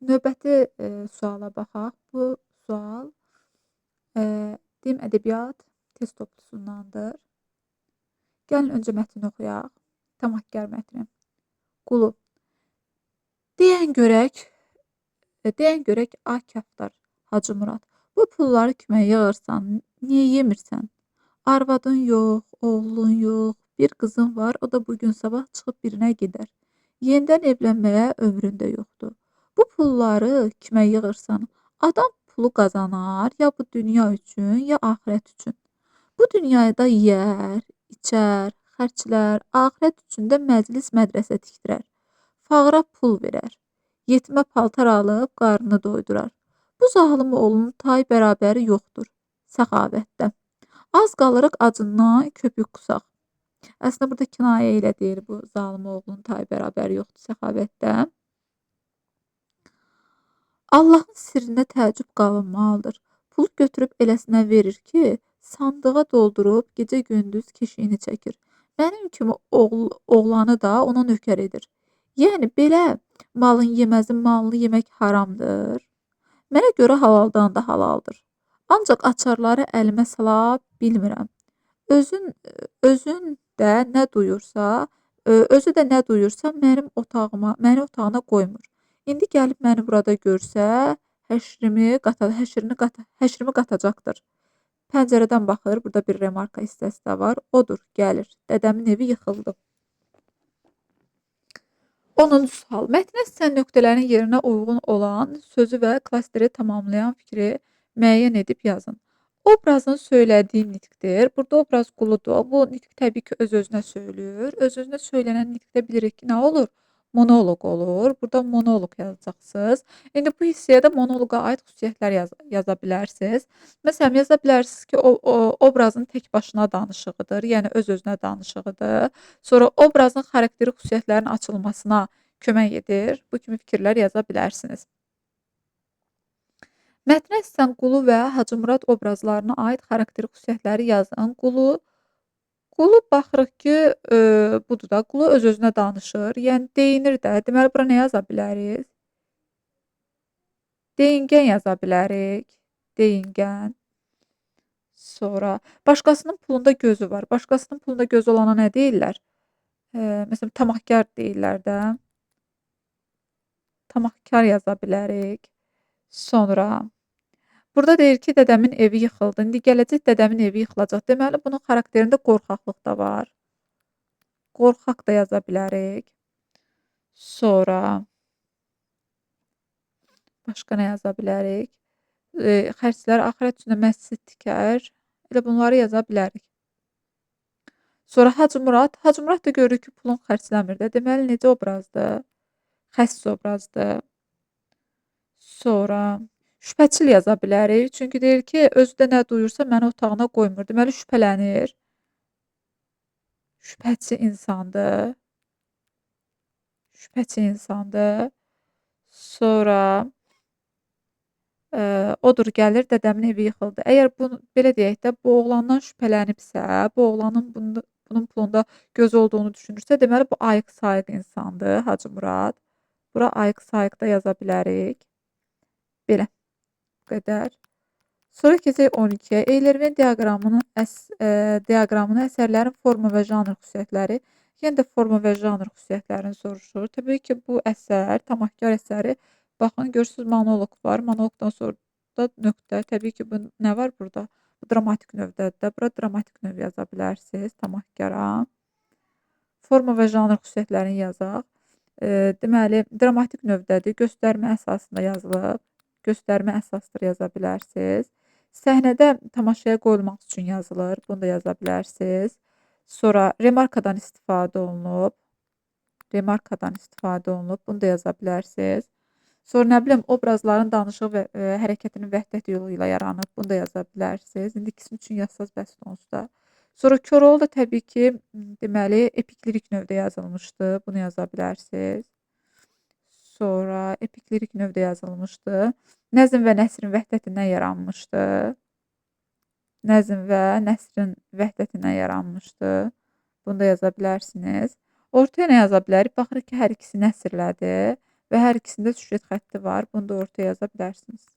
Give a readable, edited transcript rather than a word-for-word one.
Növbəti suala baxaq. Bu sual Dim Ədəbiyyat test toplusundandır. Gəlin öncə mətni oxuyaq. Tamahkar mətni. Qulu. Deyən görək, ay kaftar Hacı Murad. Bu pulları kimə yığırsan? Niyə yemirsən? Arvadın yox, oğlun yox, bir qızın var, o da bu gün sabah çıxıb birinə gedər. Yenidən evlənməyə ömründə yoxdur. Bu pulları kimə yığırsan? Adam pulu qazanar ya bu dünya üçün, ya axirət üçün. Bu dünyada yeyər, içər, xərclər, axirət üçün də məclis mədrəsə tikdirər. Fağıra pul verər. Yetimə paltar alıb qarnını doydurar. Bu zalım oğlunun tay bərabəri yoxdur səxavətdə. Az qalırıq acından köpük qusaq. Əslində burada kinayə ilə deyir bu zalım oğlunun tay bərabəri yoxdur səxavətdə. Allahın sirrinə təəccüb qalınmalıdır. Pulu götürüb eləsinə verir ki, sandığa doldurub gecə-gündüz keşiyini çəkir. Mənim kimi oğlanı da ona nökər edir. Yəni belə malın yeməzin malını yemək haramdır. Mənə görə halaldan da halaldır. Ancaq açarları əlimə sala bilmirəm. Özün də nə duyursa, özü də nə duyursa məni otağına qoymur. İndi gəlib məni burada görsə, həşrimi qatacaqdır. Pəncərədən baxır, burada bir remarka hissəsi də var. Odur, gəlir. Dədəmin evi yıxıldı. 10-cu sual. Mətnə sən nöqtələrin yerinə uyğun olan sözü və klasteri tamamlayan fikri müəyyən edib yazın. Obrazın söylədiyi nitqdir. Burada obraz quludur. Bu nitq təbii ki, öz-özünə söylüyür. Öz-özünə söylənən nitqdə bilirik ki, nə olur? Monoloq olur. Burada monoloq yazacaqsınız. İndi bu hissəyə də monoloqa aid xüsusiyyətlər yaza bilərsiniz. Məsələn, yaza bilərsiniz ki, o obrazın tək başına danışığıdır, yəni öz-özünə danışığıdır. Sonra obrazın xarakteri xüsusiyyətlərinin açılmasına kömək edir. Bu kimi fikirlər yaza bilərsiniz. Mətnə əsasən Qulu və Hacı Murad obrazlarına aid xarakteri xüsusiyyətləri yazın. Qulu baxırıq ki, budur da, Qulu öz-özünə danışır, yəni deyinir də. Deməli, bura nə yaza bilərik? Deyingən yaza bilərik. Deyingən. Sonra başqasının pulunda gözü var. Başqasının pulunda gözü olana nə deyirlər? Məsələn, tamahkar deyirlər də. Tamahkar yaza bilərik. Sonra burada deyir ki, dədəmin evi yıxıldı. İndi gələcək dədəmin evi yıxılacaq. Deməli, bunun xarakterində qorxaqlıq da var. Qorxaq da yaza bilərik. Sonra başqa nə yaza bilərik? Xərclər axirət üçün də məscid tikər. Elə bunları yaza bilərik. Sonra Hacı Murad. Hacı Murad da görürük ki, pulun xərcləmir də. Deməli, necə obrazdır? Xəsis obrazdır. Sonra şübhəçil yaza bilərik. Çünki deyir ki, özü də nə duyursa məni otağına qoymur. Deməli, şübhələnir. Şübhəçi insandır. Şübhəçi insandır. Sonra odur, gəlir, dədəmin evi yıxıldı. Əgər bunu, belə deyək də, bu oğlandan şübhələnibsə, bu oğlanın bunun pulunda göz olduğunu düşünürsə, deməli, bu ayıq-sayıq insandır Hacı Murad. Bura ayıq-sayıq da yaza bilərik. Belə. Bu qədər. Sonra keçək 12-yə. Eyler-Venn diaqramını əsərlərin forma və janr xüsusiyyətləri. Yenə də forma və janr xüsusiyyətlərini soruşur. Təbii ki, bu əsər, Tamahkar əsəri, baxın, görürsünüz, monoloq var. Monoloqdan sonra da nöqtə. Təbii ki, bu nə var burada? Bu dramatik növdədir də. Bura dramatik növ yaza bilərsiniz Tamahkara. Forma və janr xüsusiyyətlərini yazaq. Deməli, dramatik növdədir. Göstərmə əsasında yazılıb. Göstərmə əsasdır yaza bilərsiniz. Səhnədə tamaşaya qoyulmaq üçün yazılır. Bunu da yaza bilərsiniz. Sonra remarkadan istifadə olunub. Remarkadan istifadə olunub. Bunu da yaza bilərsiniz. Sonra nə bilim, obrazların danışığı və hərəkətinin vəhdət yolu ilə yaranıb. Bunu da yaza bilərsiniz. İndi ikisinin üçün yazsaz bəsdir onsuz da. Sonra Koroğlu da təbii ki, deməli, epik lirik növdə yazılmışdı. Bunu yaza bilərsiniz. Sonra epik lirik növdə yazılmışdı. Nəzm və nəsrin vəhdətindən yaranmışdı. Nəzm və nəsrin vəhdətindən yaranmışdı. Bunu da yaza bilərsiniz. Ortaya nə yaza bilərik? Baxırıq ki, hər ikisi nəsrlədir. Və hər ikisində süjet xətti var. Bunu da ortaya yaza bilərsiniz.